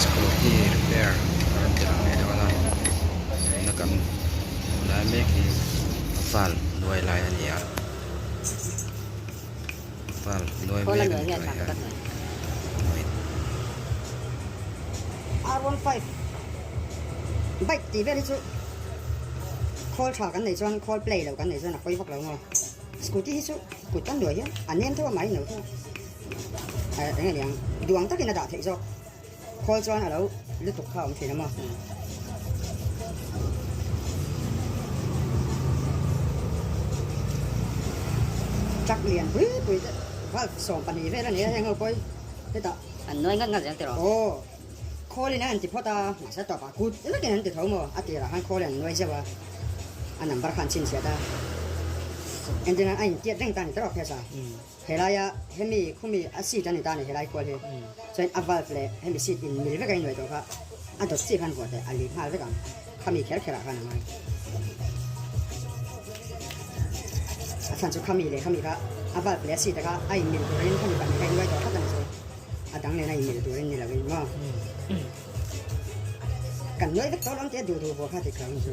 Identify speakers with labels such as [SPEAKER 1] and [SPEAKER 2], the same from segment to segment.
[SPEAKER 1] Scooty repair a rawn ti lang leh dawn a tuna kan hmuh lai mek hi a val nuai lai a ni a val nuai mek a ni tunah hian nuai.
[SPEAKER 2] R one five bike tih vel hi chu khawl tha kan nei chuan khawl play lo kan nei chuan a pawi vak lo maw scooty hi chu kut a nuai hian a nem tho a mahni no tho a eng nge niang duang takin a dah theih zawk khawl chuan a lo lutuk kha a awm thin a maw. Truck lian pui pui te valve 12 vel a ni a heng ho pawh hi hetah
[SPEAKER 3] an nuai ngat ngat zel tiraw.
[SPEAKER 2] Aw khawl in an ti phawt a mahse tawpah kut vekin an ti tho maw a tirah khan khawl in an nuai zeuh a a number kha an chhinchhiat a entirnan a intiat reng ta a ni tiraw phesa. Helaia hemi khumi a seat a ni ta a ni helai kual hi chuan a valve leh hemi seat in mil vek a innuai tawh kha a dawt chi khan vuah teh a lit nghal vek ang khami kher kher ah khan a ngai a chhan chu khami leh khami kha a valve leh a seat a kha a in mil turin khami pahnih kha innuai tawh tlat a ni chu a dang nen a in mil turin ni lo in maw kan nuai vek tawh lo ang tih a duh duh vuah kha dik lo ang chu.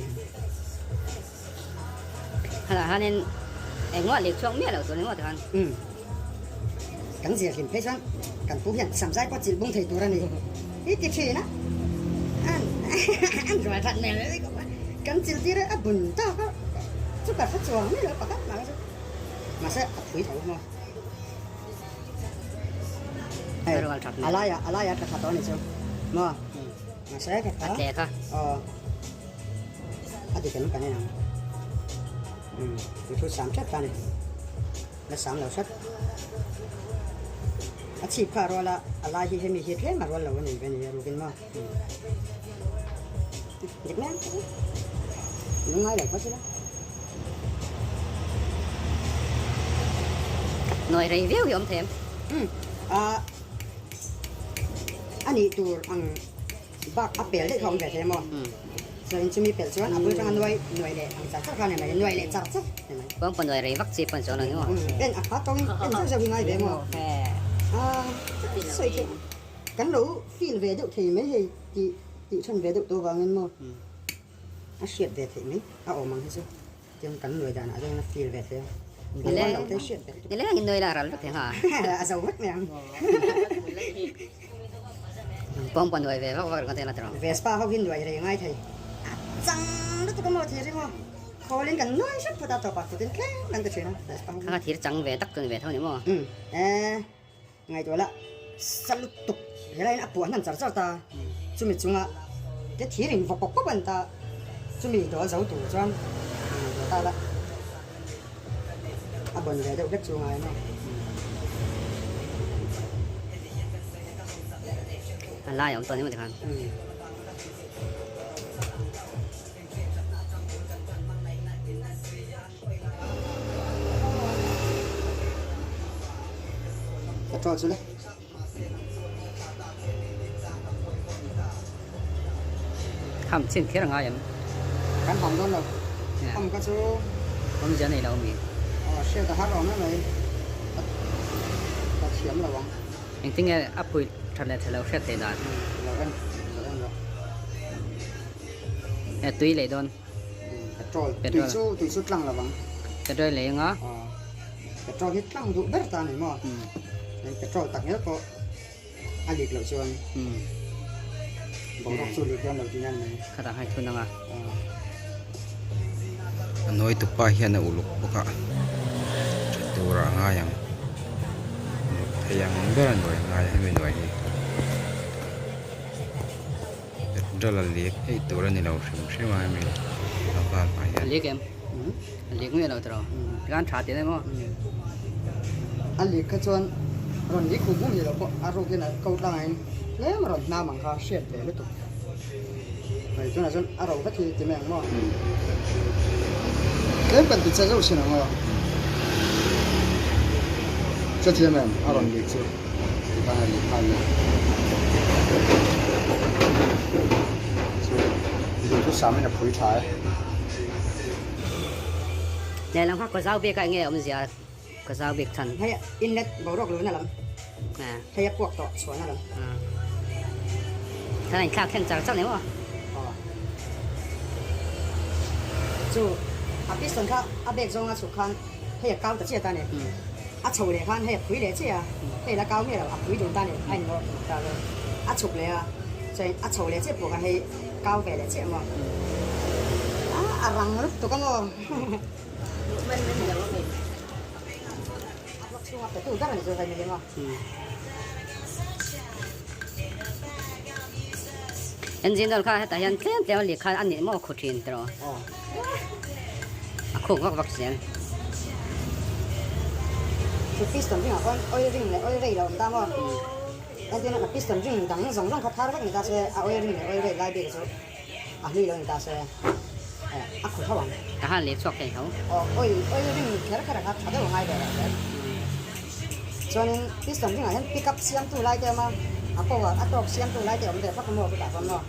[SPEAKER 3] Hala hanin engmah leh chhuak miah loh tur engmah te khan.
[SPEAKER 2] Umm. Kan zir hlim phei chuan kan pu hian samzai pawh chilh bung thei tur a ni. I ti thin a. An an rual that hmel mai khawp a. Kan chilh tir a bun tak a. Chu ka hre chuang mai lo pakhat mah kha chu. Mahse a phui tho maw. Hei a laiah a laiah tha tha tawh a ni chu maw. Mahse ka
[SPEAKER 3] kha. A tle kha.
[SPEAKER 2] Aw. A dik em kan en ang. Umm tui thu sam tep ta a ni. La sam lo hret. A chhip kha a rual a, a lai hi hemi hi tlem a rual lo a ni ve ni a rukin maw. Dik mai ang. Lungngai lo phawt ila.
[SPEAKER 3] Nawi rei viau hi awm thei em?
[SPEAKER 2] Umm a a nih tur ang. Bak a pel daih kha awm ve thei maw? Chuan chumi pelh chuan a bul tanga nuai nuai leh ang char char kha ni mai, nuai leh char char ni mai.
[SPEAKER 3] Kawngpa nuai rei vak chi pawn chuan lo ni maw?
[SPEAKER 2] En a kha tawngin en zeuh zeuh hi ngai ve maw? A sawi theih kan lo feel ve deuh thei mai hei tih tih than ve deuh tawh vangin maw? A hriat ve theih mai a awm ang hi chu tiang kan nuai danah chuan a feel ve thei a.
[SPEAKER 3] Nileng in nuai la ral vek thei ngha.
[SPEAKER 2] A zo vek mai ang.
[SPEAKER 3] Pawng pawh nuai ve vak vak ringawt eng la tiraw.
[SPEAKER 2] Vespa ho hi nuai rei ngai thei. A chang lutuk a maw thir hi maw. Khawlin kan nuai hrep phawt a tawpah kutin tlem kan ti thin a Vespa ho hi.
[SPEAKER 3] Kha kha thir chang ve tak chu ni ve tho ni maw.
[SPEAKER 2] Umm e ngaihtuah la sa lutuk helaiin a puah hnan char char ta chumi chunga te thir in vawk pawp pawp a ni ta chumi dawl zo tur chuan ngaihtuah ta la a bawn ve deuh vek chu ngai maw.
[SPEAKER 3] A lai a awm tawh ni maw tikhan.
[SPEAKER 2] Petrol chu le.
[SPEAKER 3] Kham chin kher a ngai em?
[SPEAKER 2] Kan ham dawn lo. Kham kha chu.
[SPEAKER 3] Awmzia nei lo mi.
[SPEAKER 2] Aw hriat a har awm em mai. Ka thiam lo ang.
[SPEAKER 3] Engtin nge a phui that leh that lo hriat theih dan?
[SPEAKER 2] Lo en lo en rawh.
[SPEAKER 3] E tui lei dawn.
[SPEAKER 2] Petrol tui chu tui chu tlang lo ang.
[SPEAKER 3] Petrol lei anga.
[SPEAKER 2] Petrol hi tlang duh ber ta a ni maw? Petrol tak ngel pawh a lik loh chuan boruak chu lik dawn lo tih hian mai.
[SPEAKER 3] Khatah khan i thun anga.
[SPEAKER 1] A nawi tupa hian a uluk bawk a, tha turah a ngai ang. Uluk thei ang ber a nuai ngai a hemi nuai hi. Petrol a lek eih tur a ni lo hrim hrim a hemi a valve ah hian.
[SPEAKER 3] A lek em? A lek miah lo tiraw? Tikhan tha tih a ni maw?
[SPEAKER 2] A lek kha chuan rawn lik hum hum ni lo pawh a rukin a ko tlangin tlem a rawn hnam ang kha hriat ve lutuk. Hei tunah chuan a ro vek hi ti mai ang maw? Tlem kan ti che zauh sin ang aw. Hrethiam em a rawn lik chu tikhan a lik nghal mai. Chu duhthusam in a phui tha e.
[SPEAKER 3] Lehlam kha kawzau bik a enge awmzia kawzau bik chhan.
[SPEAKER 2] Hei inlet boruak luhna lam. Hei a puak tawh chhuahna lam.
[SPEAKER 3] Tikhan a inthlak thleng char char ni maw?
[SPEAKER 2] Aw. Chu a piston kha a bag zawnga chhuk khan hei a kau ta chiah ta ni. A chho leh khan hei a phui leh chiah a, hei la kau miah lo, a phui dun ta ni, a inlawr ta lo. A chhuk leh a, chuan a chho leh chiah pawh khan hei kau ve leh chiah maw? A rang lutuk a maw? A block chhunga petu ber a ni chu hei ni maw?
[SPEAKER 3] Engine oil kha hetah hian tlem tlem a lih khan a nih maw khu thin tiraw? A khuk vak vak zel.
[SPEAKER 2] Chu piston ringah khawn oil ring leh oil rei lo awm ta maw? Entirna a piston ring dang zawng zawng kha thar vek ni ta se a oil ring leh oil rei lai bik chu a hlui lo ni ta se a khu tho ang.
[SPEAKER 3] Ka han leh chhuak thei tho.
[SPEAKER 2] Aw oil oil ring kher kher a kha tha deuh a ngai ve lo zel. Chuanin piston ringah hian pick up siamtu lai te a awm a, a power a tawk siamtu lai te a awm ve vak a maw chutah chuan maw.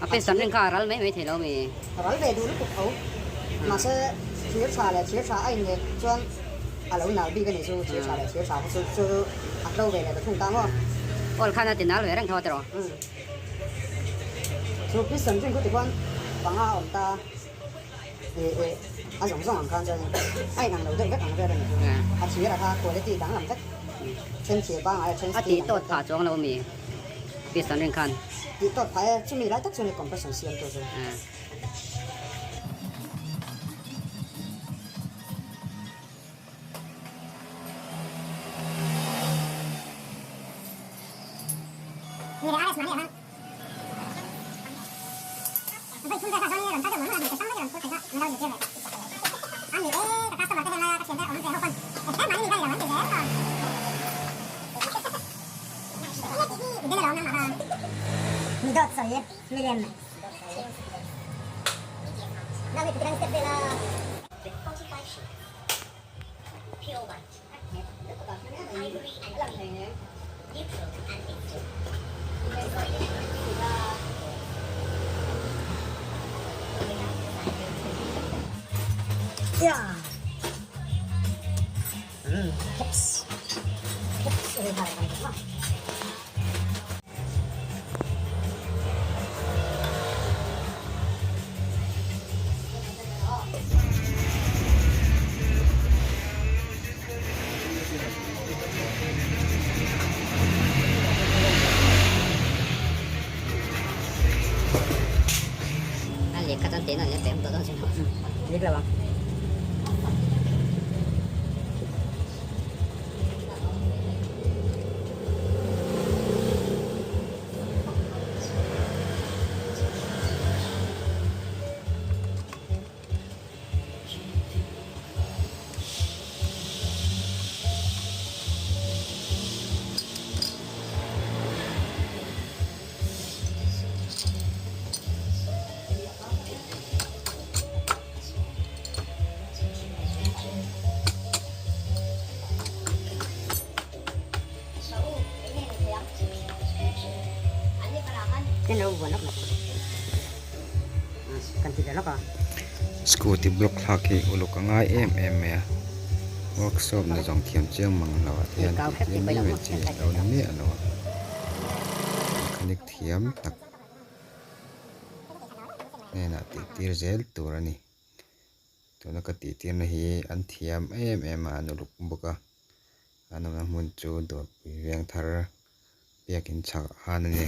[SPEAKER 3] A piston ring kha a ral mai mai thei lo mi.
[SPEAKER 2] A ral ve duh lutuk tho. Mahse thir tha leh thir tha a inleh chuan a lo nal bik a nih chu, thir tha leh thir tha kha chu chu a tlo ve leh ta thung ta maw.
[SPEAKER 3] Oil khan a ti nal ve reng tho a tiraw.
[SPEAKER 2] Chu piston ring khu tikhuan panga a awm ta. A zawng zawng ang khan chuan a inang lo deuh vek ang vel a ni. A thir a kha quality danglam vek. Then thir pangngai a then
[SPEAKER 3] A tih tawt phah chuang lo mi piston ring khan.
[SPEAKER 2] Tih tawt phah e, chumi lai tak chuan compression siam tur chu.
[SPEAKER 3] A lehkha chuan tena an pe awm tawh dawn sin ho.
[SPEAKER 1] Scooty block thlak hi uluk a ngai em em mai a, workshop na zawng thiam chiang mang lo ah te hian tih tir mai mai chi a lo ni miah lo a, mechanic thiam tak hnenah tih tir zel tur a ni. Tuna ka tih tirna hi an thiam em em a, an uluk bawk a, an awmna hmun chu dawrpui veng thar biakin chhak ah khan a ni.